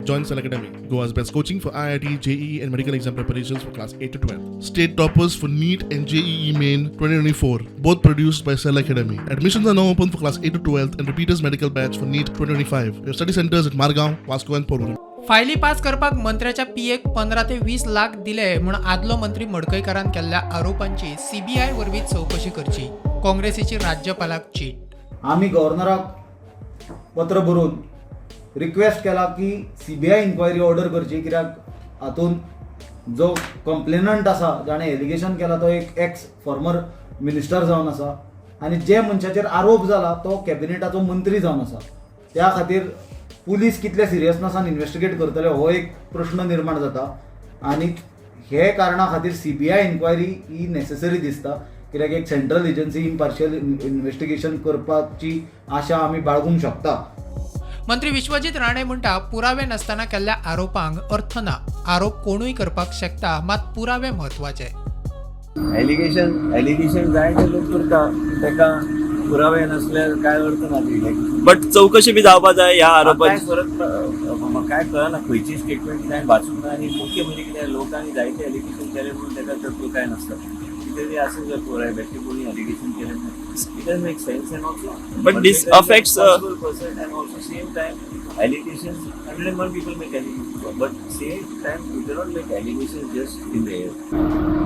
Join Cell Academy, Goa's best coaching for IIT, JEE, and medical exam preparations for class 8 to 12. State toppers for NEET and JEE Main 2024, both produced by Cell Academy. Admissions are now open for class 8 to 12 and repeaters medical batch for NEET 2025. We have study centers at Margao, Vasco, and Porvorim. फायली pass करपाक मंत्र्याच्या पीएक 15 ते 20 लाख दिले म्हूण आदलो मंत्री मडकयकारान केल्ल्या आरोपांची CBI वरवीं चवकशी करची, काँग्रेसीची राज्यपालाक चीट. आमी गव्हर्नराक पत्र बरोवन रिक्वेस्ट केला की सीबीआय इन्क्वायरी ऑर्डर करची, कित्याक हातूंत जो कंप्लेनंट आसा, जाणें एलिगेशन केला, तो एक एक्स फॉर्मर मिनिस्टर जावन आसा आनी जे मनशाचेर आरोप जाला तो कॅबिनेटाचो मंत्री जावन आसा. त्या खातीर पुलीस कितले सिरियसनेसान इन्वेस्टिगेट करतले हो एक प्रश्न निर्माण जाता आनी हे कारणा खातीर सीबीआय इन्क्वायरी ही नेसेसरी दिसता, कित्याक एक सेंट्रल एजन्सी इम्पार्शियल इन्वेस्टिगेशन करपाची आशा आमी बाळगूंक शकता. मंत्री विश्वजीत राणे म्हणटा, पुरावे नासतना केल्ल्या आरोपांक अर्थ ना. आरोप कोणूय करपाक शकता, मात पुरावे म्हत्वाचे. एलिगेशन, एलिगेशन जायते लोक करता. ताका पुरावे नसल्यार काय अर्थ ना ते. बट चवकशी बी जावपा जाय ह्या काय आरोपाची. फरक म्हाका काय कळना, खंयची स्टेटमेंट काय वाचूंक ना. आनी मुख्य म्हणजे कितें, लोकांनी जायते एलिगेशन केले म्हणून ताका तत्व काय नासता. कितें तरी आसूंक जाय पुराय बेश्टे कोणी एलिगेशन केलें, it doesn't make sense and also But this affects, person and also same time allegations, 101 people make allegations, but same time you cannot make allegations just in the air.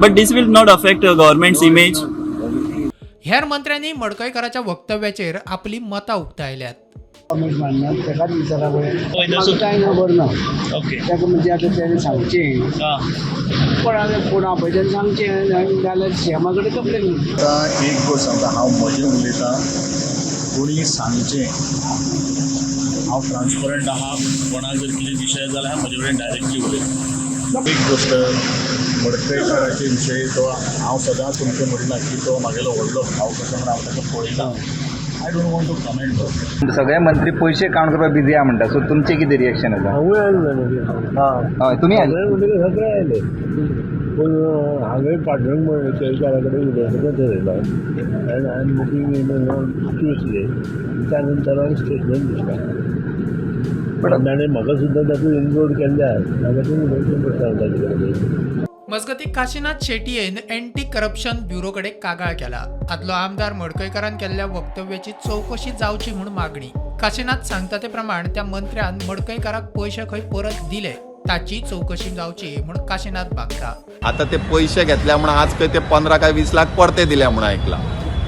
But this will not affect government's No, it's image? not. Obviously, हेर मंत्र्यांनी मडकयकाराच्या वक्तव्याचेर आपली मतां उक्तायल्यात. Comment मारना, तेकाच विचारा पळय. म्हाका कांय खबर ना. ताका म्हणजे आतां तेणें सांगचें, कोण आतां कोण आपयता तेणें सांगचें आनी जाल्यार सीएमा कडेन कंप्लेन. आतां एक गोश्ट सांगता, हांव म्हजें उलयतां. कोणी सांगचें, हांव ट्रान्सपरंट आहा. कोणाक जर कितें विशय जाल्यार हांव म्हजे कडेन डायरेक्टली उलयता. एक गोश्ट, मडकयकाराचे विशयी तो हांव सदांच तुमकां म्हणलां की तो म्हागेलो व्हडलो भाव कसो म्हण हांव ताका पळयता. I don't want to comment. सगळे मंत्री पयशे काउंट करपाक बिझी आहा म्हणटा, सो तुमचें कितें रिएक्शन आसा? हांवूय आयलो न्हू. हय, तुमी आयले. सगळे म्हणटकीर सगळे आयले, पूण हांवें पाटण केळकारा कडेन उलोवपाचें थरयलां and I am booking in on Tuesday. त्या नंतर हांव स्टेटमेंट दिता. पण ताणें म्हाका सुद्दां तातूंत इन्क्लूड केल्लें आहा. म्हाका तें उलोवचें पडटा ताजे कडेन. मजगती, काशीनाथ शेटयेन अँटी करप्शन ब्युरो कडेन कागाळ केला. आदलो आमदार मडकयकारान केल्ल्या वक्तव्याची चवकशी जावची म्हूण मागणी. काशीनाथ सांगता ते प्रमाण त्या मंत्र्यान मडकयकाराक पयशे खंय परत दिले, ताची चवकशी जावची म्हूण काशीनाथ मागता. आता ते पयशे घेतल्या म्हूण आज खंय ते 15 काय 20 लाख परते दिल्या म्हूण आयकलां.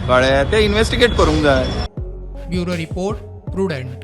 कळ्ळें? ते इन्वेस्टिगेट करूंक जाय. Bureau report, prudent.